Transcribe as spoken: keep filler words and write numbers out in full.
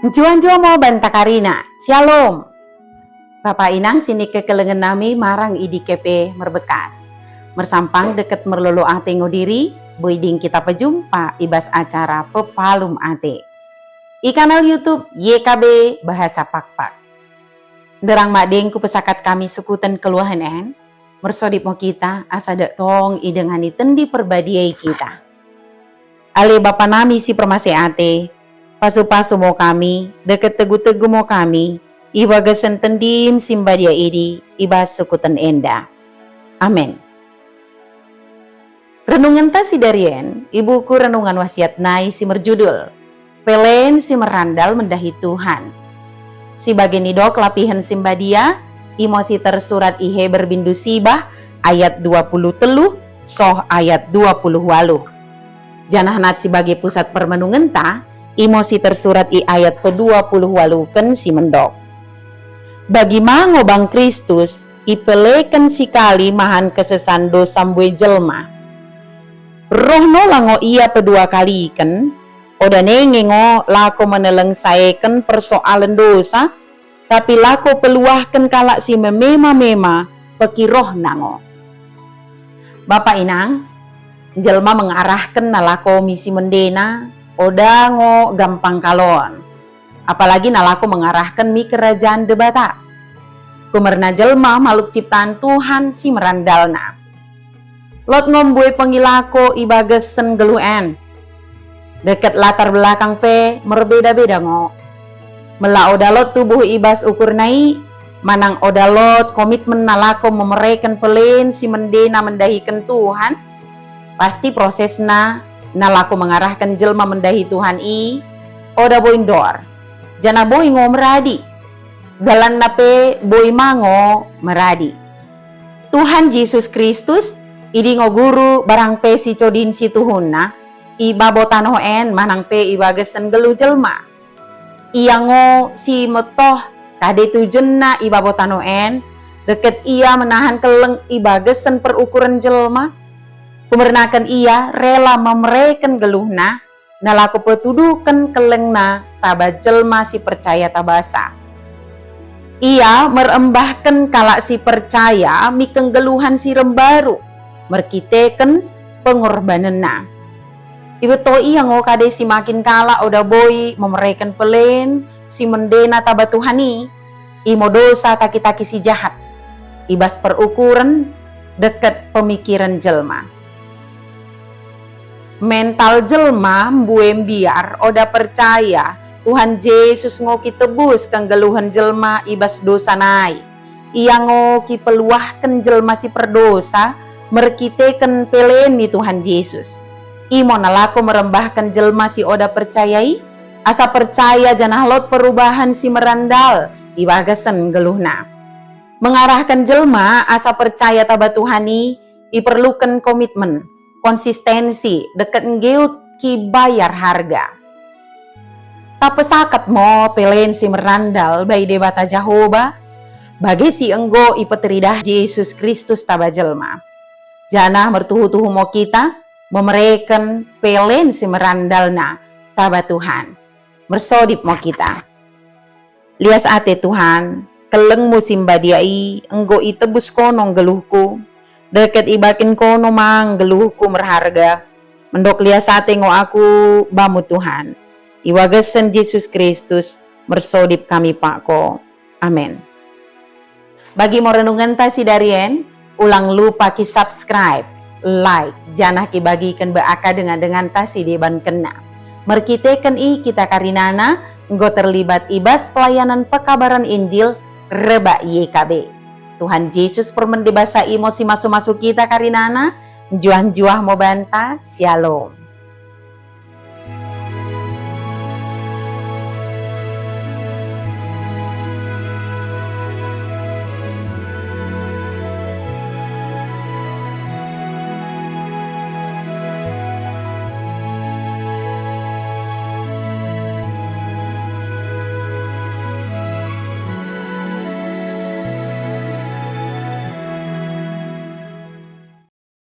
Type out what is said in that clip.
Njuah-njuah mo banta karina. Shalom. Bapa inang si nikekelengen nami marang i dike pe merbekas. Mersampang deket merlolo ate ngo diri, boi ding kita pejumpa i bas acara Pepalum Ate. I kanal YouTube Y K B Bahasa Pakpak. Nderang madeng kupesakat kami sukuten keluahen en, mersodip mo kita asa dek tong idengani Tendi Perbadia i kita. Ale Bapa nami si permasih ate, pasu-pasu mo kami, deket tegu-tegu mo kami, i bagasen Tendim si mbadia idi, i bas sukuten enda. Amen. Renungenta si darien i buku Renungan Wasiat nai si merjudul, Pelen si Merandal Mendahi Tuhan. Si bage nidok lapihen si mbadia, imo si tersurat i Heber bindu sibah ayat dua puluh telu soh ayat dua puluh waluh. Janah nat si bage pusat permenungenta, imo si tersurat i ayat pedua puluh waluhken si mendok. Bagi ma ngo bang Kristus ipeleken sikali mahan kesesan dosa mbue jelma. Rohno lango ia pedua kaliken, oda nenge ngo lako menelengsaeken persoalen dosa, tapi lako peluahken kalak si memema-mema pekirohna ngo. Bapa inang, jelma mengarahken nalako misi mendena, oda ngo gampang kalon. Apalagi nalako mengarahken mi kerajan Debata. Kumerna jelma maluk ciptaan Tuhan si merandalna. Lot ngo mbue pengilako i bagesen geluh en. Deket latar belakang pe merbeda-beda ngo. Mela oda lot tubuh i bas ukur nai, manang oda lot komitmen nalako memereken pelen si mendena mendahiken Tuhan, pasti prosesna nalako mengarahken jelma mendahi Tuhan i, oda boi ndor, janah boi ngo meradi. Dalanna pe boi ma ngo meradi. Tuhan Jesus Kristus, idingo guru barang pe si codin si tuhuna, i babo tanoh en manang pe i bagesen geluh jelma. Ia ngo si metoh kade tujenna i babo tanoh en, deket ia menahan keleng i bagesen perukuren jelma. Kumernaken ia rela memereken geluhna, nalako petuduhken kelengna taba jelma si percaya tabasa. Ia merembahken kalak si percaya mi kenggeluhan si rembaru merkiteken pengorbanenna. Ibeto ia ngo kade si makin kalak oda boi memereken pelen si mendena taba Tuhan i, imo dosa taki-taki si jahat, i bas perukuren deket pemikiren jelma. Mental jelma mbue mbiar oda percaya Tuhan Jesus ngo kitebus kenggeluhen jelma i bas dosa nai. Ia ngo kipeluahken jelma si perdosa merkiteken pelen ni Tuhan Jesus. Imo nalako merembahken jelma si oda percaya i, asa percaya janah lot perubahan si merandal i bagasen geluhna. Mengarahken jelma asa percaya taba Tuhan i iperluken komitmen, konsistensi, deket nggeut kibayar harga. Tapesakat mo pelen si merandal bai Debata Jahoba, bage si enggo ipeteridah Jesus Kristus taba jelma. Janah mertuhu-tuhu mo kita memereken pelen si merandalna taba Tuhan. Mersodip mo kita. Lias ate Tuhan, kelengmu si mbadia i enggo itebus kono nggeluhku, deket ibakin kono mang nggeluhku merharga. Mendok lias ate ngo aku bamu Tuhan. I bagasen Jesus Kristus mersodip kami pakko. Amen. Bagi mo renungenta si darien, ulang lupa ki subscribe, like, janah kibagiken be aka dengan-denganta si deban kena. Merkiteken i kita karinana enggo terlibat i bas pelayanan pekabaren Injil rebak Y K B. Tuhan Jesus permende basa imo si masu-masu kita karinana, njuah-njuah mo banta. Shalom.